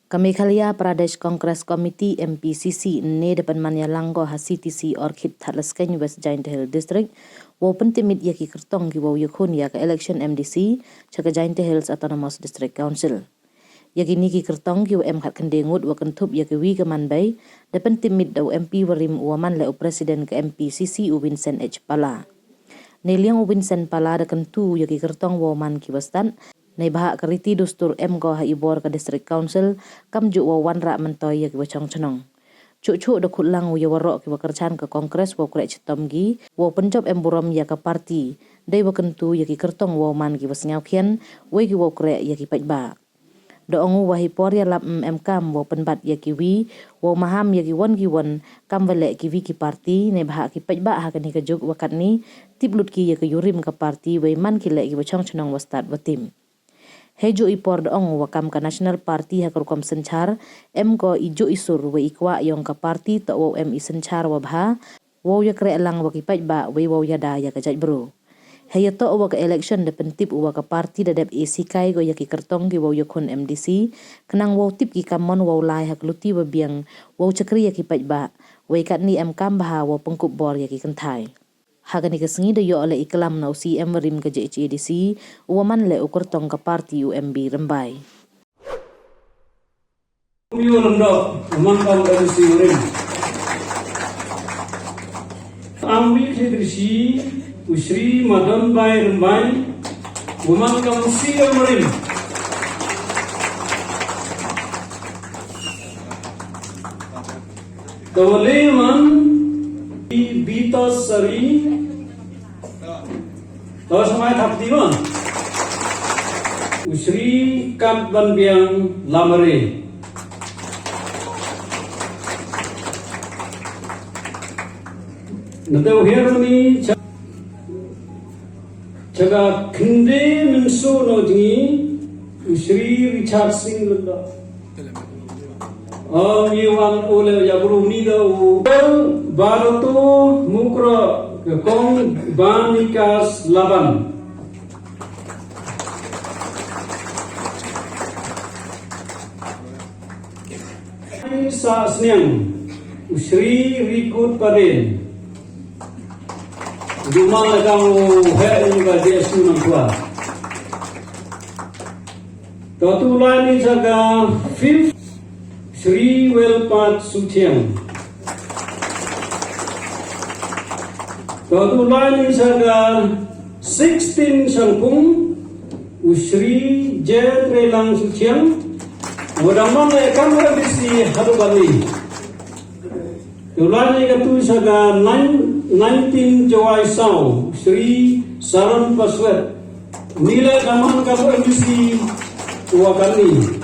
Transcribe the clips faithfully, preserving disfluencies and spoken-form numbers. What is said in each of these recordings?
Ka Meghalaya Pradesh Congress Committee, M P C C, ne da pynman yalang ko ha C T C Orchid Thadlaskein, West Jaintia Hills District, wow pyntipmit ya ki kyrtong ki wow yakhun ya ka election M D C cha ka Jaintia Hills Autonomous District Council. Ya kini ki kyrtong ki wa em khatkhyndai ngut wa kynthup ya ki wi ka man bei, da pyntipmit da u M P warim u wa man le u President ka M P C C, u Vincent H Pala. Neiliang u Vincent Pala da kyntu ya ki kyrtong wow man ki wa stad, neibhah ka riti dustur em ko ha i bor ka District Council, kamjooh wow wanrah myntoi ya ki wa chong chnong. Chuh chuh da khut lang u ya waroh ki wa kyrchan ka Congress wow kreh chitom ki wow pynjop em burom ya ka party, dei wa kyntu ya ki kyrtong wow man ki wa sngewkhian, wei ki wow kreh ya ki paidbah. Da ong u wa hi por yalap em kam wow pynbat ya ki wi wow maham ya ki won ki won, kam wa leh ki wi ki party, neibhah ki paidbah ha kani ka juk wa katni tip lut ki ya ka yurim ka party, wei man ki leh ki wa chong chnong wa stad wa tim. Heijooh i por da ong u wa kam ka National Party ha ka rukom synchar, em ko i jooh i sur, wei i kwah yong ka party toh wow em i synchar wa bha, wow yakreh lang wa ki paidbah, wei wow yada ya ka jaitbru. Hei yatoh wa ka election da pyntip u wa ka party da dep e sikai ko ya ki kyrtong ki wow yakhun M D C, khnang wow tip ki kammon wow lai ha ka luti wa biang, wow chakri ya ki paidbah, wei katni em kam bha wow pynkup bor ya ki kynthai. Ha kani ka sngi da yoh le i klam na u C M warim ka J H A D C, u wa man le u kyrtong ka party, u M B Rymbai. Umi u lyngdoh, u man kam M C warim. Ang wi khidrishi, u Shri Madanbai Rymbai, u man kam C M warim. Ka wa le man, i Bitos Sari. Ka wa samai thap ti man, u Shri Katbanbiang Lamare. Nate u hiar ni cha-, cha ka khynde mynso no jngi, u Shri Richard Singh Lyngdoh. Ong i wan u le ya bru ni da u Barato Mukro ka kong Banikas Laban. Sa sniang, u Shri Rikut Paden. Juma la kang u he ni ba dia su nang tua. Ka tu lai ni sa ka fifth, Shri Welpat Suchiang. Ka tu lai ni sa ka sixteen Shangpung, u Shri J Trelang Suchiang. Wadaman le kam ha bisi hadu bani. Tulai ni ka tu sa ka nine-, nineteen Jowai Saw, Shri Saron Paswet. Ni le daman ka M D C wa kani.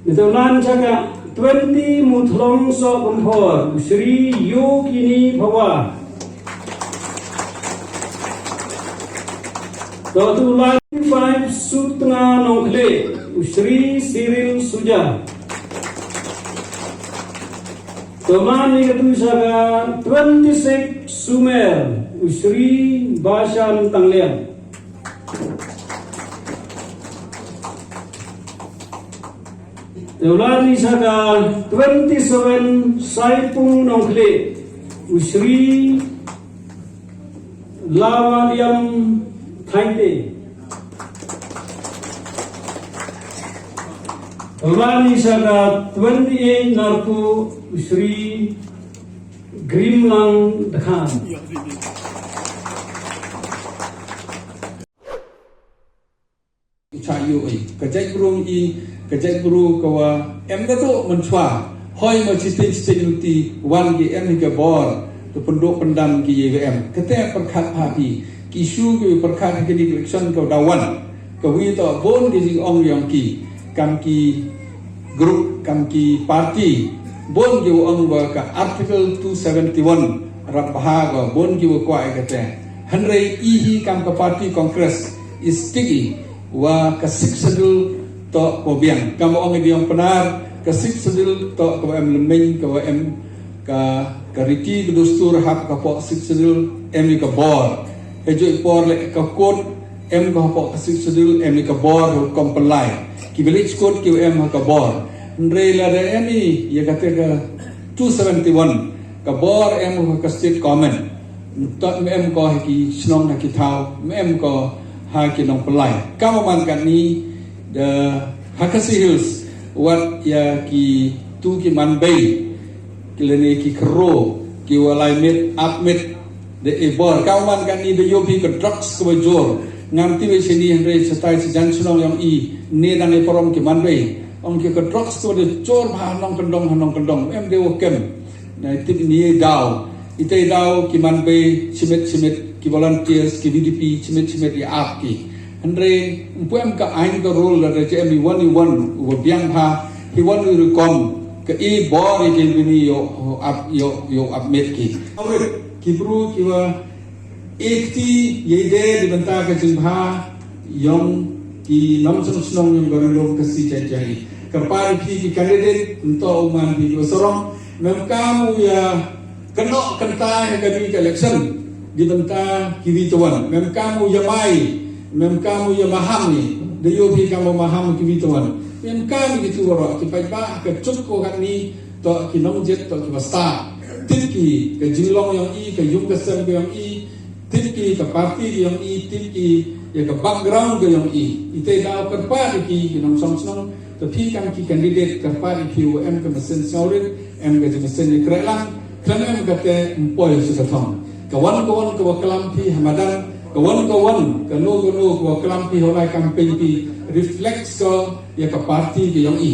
Tulai ni sa ka twenty Muthlong Soh Kumphor, Shri Yokini Phawa. Ka tulai five Sutnga Nongkhle, Shri Cyril Suja. Toman ni ka tu sa ka twenty-six Sumer, u Shri Bashan Tanglian. Teulan ni sa ka twenty-seven Saipung Nongkhle, u Shri Lawaliam Thaite. Rani sa ka twenty-eight Narku, u Shri Grimlang Dkhan. Cha yu i, ka jait bru i, ka jait bru ka wa em ka tu mynchwa. Hoi ma chiteng chiteng luti, wan ki em hi ka bor, tu pynduk pyndam ki ye ka em. Kate pyrkhat pha phi, ki issue ki pyrkhat ha kini election ka da wan. Ka wi to bun ki jingong yong ki, kam ki group, kam ki party, bun ki wa ong wa ka Article two seventy-one rap bha ka, bun ki wa kwah kate. Hynrei i hi kam ka party Congress, i stick i wa ka Sixth Schedule to ko biang. Kam ong i diong Pnar, ka Sixth Schedule to ko em lymeng, ko em ka, ka riti ka dustur hap ka pok Sixth Schedule, em i ka bor. Hejoi por le ka kot, em ka pok ka Sixth Schedule, em i ka bor, hukum pelai. Ki village court ki wa em ha ka bor. Hynrei lada em i ya kate ka two seventy-one, ka bor em ha ka state government. Toh em ko ha ki chnong ha ki thaw, em ko ha ki nongpynlai. Ka man katni da ha Khasi Hills, wat ya kitu ki manbei, ki lane ki kro, ki wa lai miet, ap miet, da e bor. Ka man katni da yoh phi ka drugs ka wa jur. Ngam tip i chini, hynrei chatai chi jan chnong yong i, ne dang i parom ki manbei. Ong ki ka drugs ka wa da jur bha ha nongkyndong, ha nongkyndong. Em de wa kem. Na tip ni daw. Ite daw ki manbei, chimit chimit, ki volunteers, ki V D P, chimit chimit ya ap ki. Hynrei, ym pu em ka aiñ ka rule lada em i wan i wan, u wa biang bha, hi wan i rukom, ka i bor i ki bini yoh ap, yoh, yoh ap miet ki. Awit, ki bru ki wa e kti, ya i de di bynta ka jingbha yong ki nongchong chnong yong ka ri lum Khasi Jaiñtia. Kyrpad i phi ki candidate, ym toh u man phi ki wa sarong, mem kam u ya kynnoh kynta ha kani ka election di bynta ki wi tawan. Mem kam u ya mai, mem kam u ya maham ni, da yoh phi kam u maham ki wi tawan. Mem kam ki tu waroh, ki paidbah ka juk ko katni, toh ki nongjied, toh ki wa stad. Tip ki ka jinglong yong i, ka yung ka sem ka yong i, tip ki ka party yong i, tip ki ya ka background ka yong i. Ite daw kyrpad i ki, ki nongchong chnong, toh phi kam ki candidate, kyrpad i phi wa em ka mynsiem sngewrit, em ka jingmynsiem ya krehlang, khlem em kate ym poi sa ka thong. Ka wan ka wan ka wa klam phi ha madan, ka wan ka wan, kano kano ka wa klam phi ha u lai campaign phi, reflects ko ya ka party ka yong i.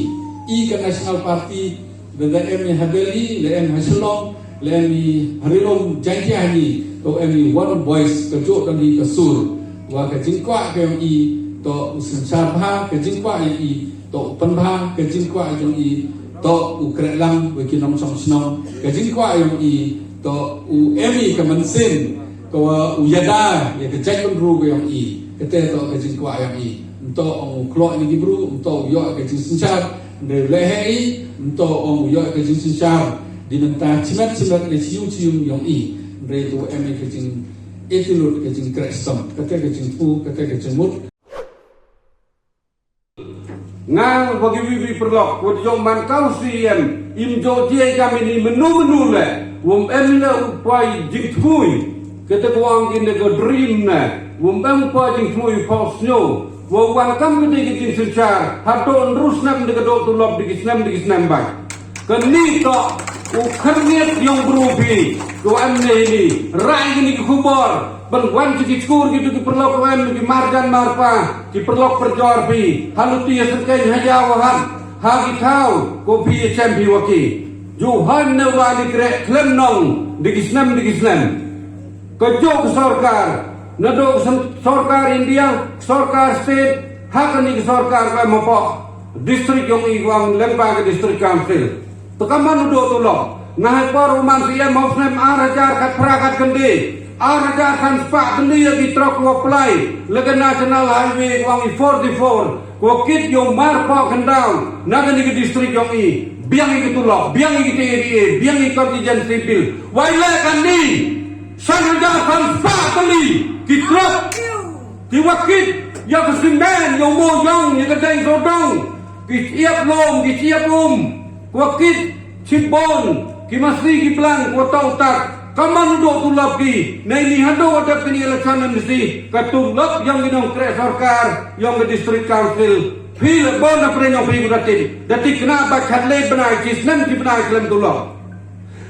I ka National Party, lada em i ha Delhi, la em ha Shillong, la em i ha ri lum Jaiñtia hi, toh em i one voice, ka jooh dang i ka sur. Wa ka jingkwah ka yong i, toh u synshar bha, ka jingkwah yong i, toh u pynbha, ka jingkwah yong i, toh u krehlang wa ki nongchong chnong, ka jingkwah yong i, toh u em i ka mynsiem ka wa u yada ya ka jaitbynru ka yong i. Kate toh ka jingkwah yong i. Ym toh ong u kloh ni ki bru, ym toh u yoh ka jingsynshar, hynrei u lehhei i, ym toh ong u yoh ka jingsynshar di bynta chimet chimet ne chi yung chi yung yong i, hynrei toh em i ka jing attitude, ka jingkreh stom, kate ka jingthmu, kate ka jingmut. Nga wa ki wi wi paralok, wa jooh man ka u C E M, im jooh jia i kam ini mynnu mynnu le, wym em le u poi jingthmu. Kate ka wa ong ki ne ka dream ne, wym em u poi jingthmu i poi sñiaw, wa wan kam kate ki jingsynshar, hadooh ynru snem de ka dooh tulop, de ki snem, de ki snem bait. Kani toh u khyrngiat yong bru phi, ka wa em ne ini, rai kini ki khubor, ban wan chi ki chkur ki tu ki paralok wa em ki marjan marpa, ki paralok pyrjor phi, haluti ya syrkei ha ya wa hat, ha ki thaw, ko phi ya chem phi wa ki. Ju han ne wa ni kreh khlem nong, de ki snem, de ki snem. Ka jooh ka sorkar, nadooh ka sen-, sorkar India, sorkar state, ha kani ka sorkar ka em hapoh district yong i, wa ong lyngba ka district council. Te ka man u dooh tulop, nga ha por u man C E M ha u snem ar hajar khatphra khatkhyndai, ar hajar san spah khyndai ya ki truck wa pynlai, la ka National Highway wa ong i forty-four, wa kit yow marpoh khyndaw, na kani ka district yong i, biang i ki tulop, biang i ki T A D A, biang i contingency bill. Wa i le kani, san hajar san spah tylli ki truck, ki wa kit ya ka cement, yow mo yong ya ka deng sawdong, ki chiap lum, ki chiap um, wa kit chibon, ki masi ki blang, wa tau tak. Ka man u dooh tulop ki, na ini hadooh wa dep kini election M D C, ka tulop yong ki nongkreh sorkar, yong ka district council, phi le bon na pre yong phi ku da tip, da tip kna ba khatle bnai, chi snem chi bnai khlem tulop.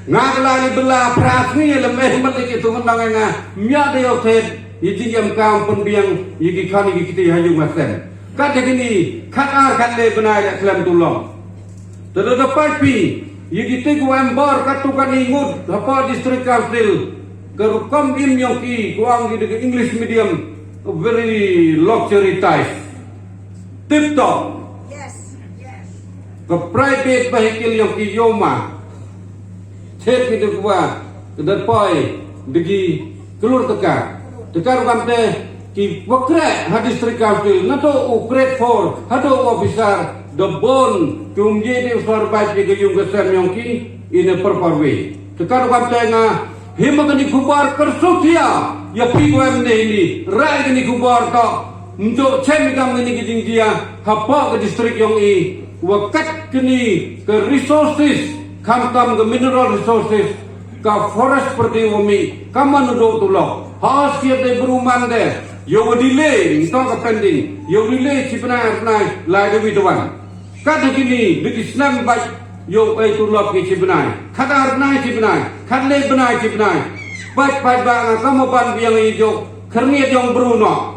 Nga ka la ni bela phra sngi le me mat le ki tu ngan nga, mya de yow thet, ya jingim kam pynbiang, ya ki khon ya ki kti ha yung ha sem. Kat da kini, khat ar khatle bnai le khlem tulop. Te lada pait phi, ya ki te ki wa em bor katu kani ngut, hapoh district council, ka rukom im yong ki, ka wa ong ki da ka English medium, very luxury type. Tip top. Yes, yes. Ka private vehicle yong ki yow ma. Chet ki da ka wa, ka da poi, da ki klur taka. Taka rukom te, ki wa kreh ha district council, nadooh u grade four, hadooh u officer, da bon, ki um ye de u survive ki ka yung ka sem yong ki, in a proper way. Te ka rukom te nga, hima kani khubor kyrsutia, ya phi ko em ne ini, rai kani khubor toh, Ym jooh chem i kam kani ka jingjia hapoh ka district yong i, wa kat kani ka resources, khamtam ka mineral resources, ka forest pyrdi wa mih, kam man u dooh tulop. Ha os kiad de bru man de, yow wa delay, ym toh ka pending, yow delay chi bnai ar bnai, lai da wi da wan. Kat ha kini, da ki snem bait, yow e tulop ki chi bnai. Kat ar bnai chi bnai, kat le bnai chi bnai. Bait, bait ba nga kam wa ban biang i jooh, khyrngiat yong bru noh.